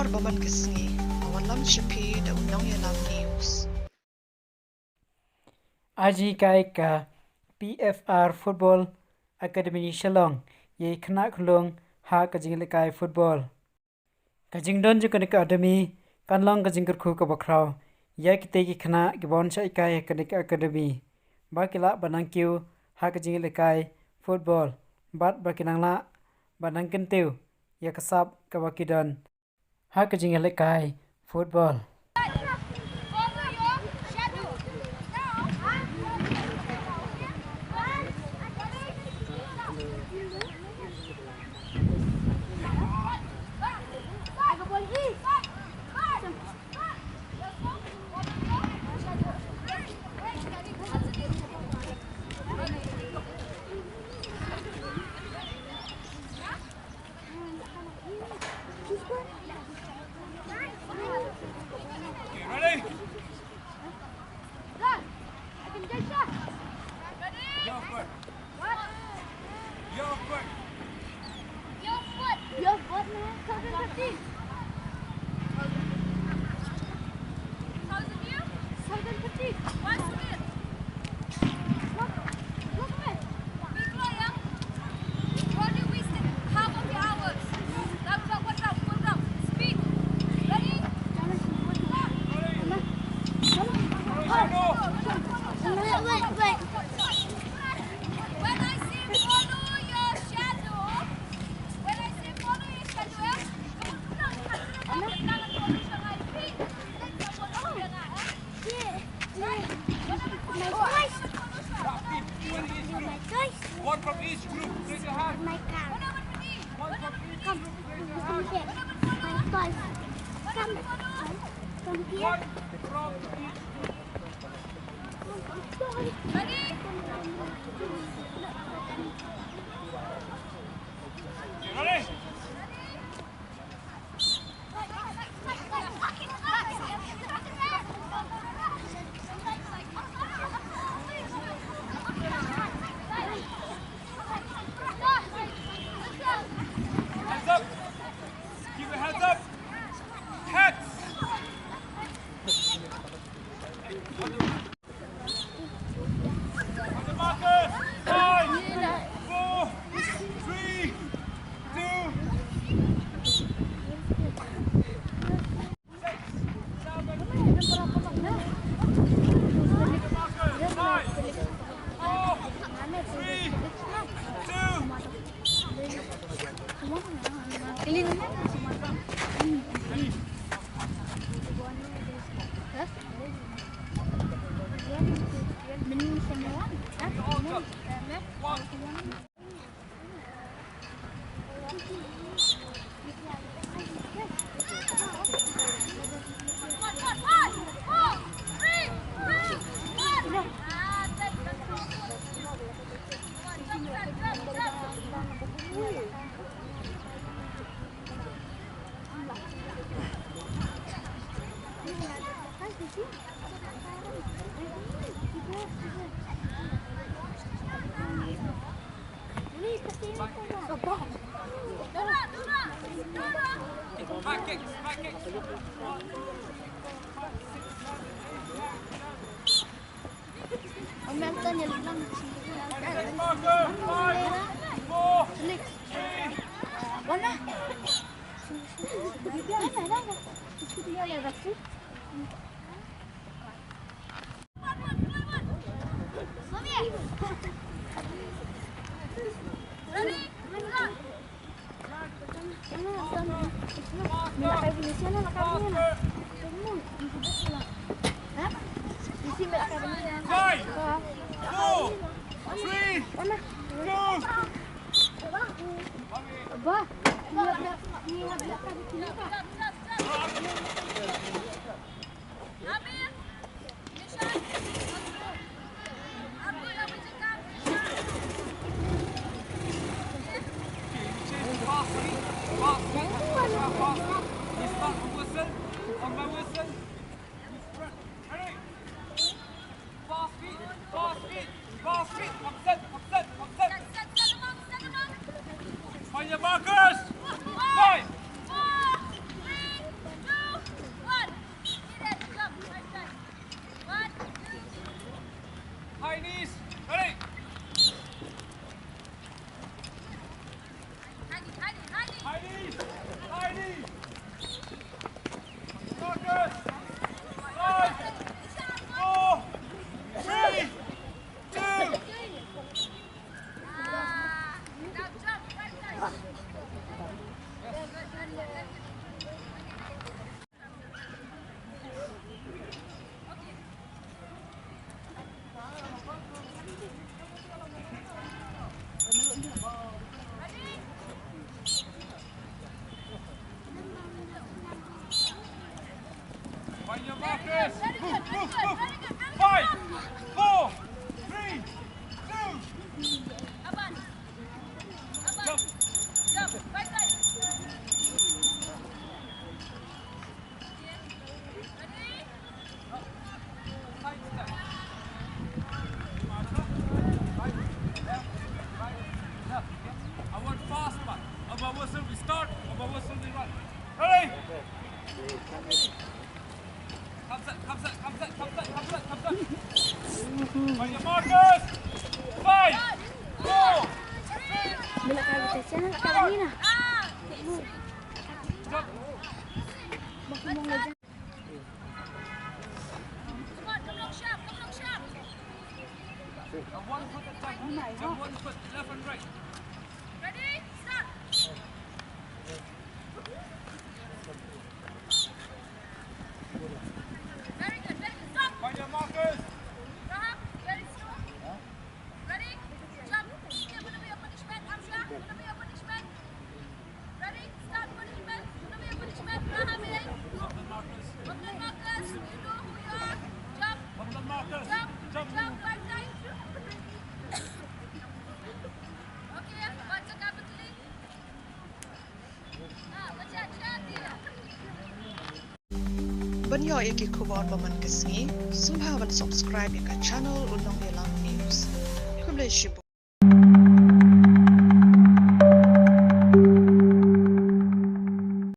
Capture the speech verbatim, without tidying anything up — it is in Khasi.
Bad man ka sngi, nga wanlam sha phi da u Nongïalam News. Aji kai ka P F R Football Academy Shillong, ïa ki khynnah khunlung ha ka jingïalehkai football. Ka jingdon jong kane ka academy kan long ka jingkyrkhu kaba khraw ïa kita ki khynnah kiba wan shah ïalehkai ha kane ka academy, ba ki lah ban nang kiew ha ka jingïalehkai football, bad ba ki nang lah ban nang kyntiew ïa ka sap kaba ki don ha ka jingïalehkai football. One from each group, raise your hand. One from each group, raise your hand. One from each group. Ready? Heads up! Keep your heads up! Heads! Five, four, three, two. On your markers! Five! On your markers. Move, move, move. Five, four, three, two. Jump. Side step. Right, left, right, left. I want fast one. Above whistle we start, above whistle we run. Ready? Come set, come set, come set, come set, come set, come set. On your markers. Five, four, three, Bila kali kasihan nak kali na. Jump. Bak mo nga dyan. Come on, come along sharp, come along sharp. Uh, one foot at a time. Jump one foot, left and right. Ready? Start. Very good, very good. Stop. Find your markers. Rahab, very slow. Ready? Jump. Okay, gonna be a punishment. Amsha, gonna be a punishment. Ready? Start punishment. Gonna be a punishment. Rahab, eh? Up the markers. Up the markers. You know who you are. Jump. Up the markers. Jump. Jump. Jump. Right side. Okay, watch the capital. Ah, watch out, watch out, dear. Ban ïoh ïa ki khubor ba man ka sngi, sngewbha ban subscribe ïa ka channel U Nongïalam News. Khublei shibun.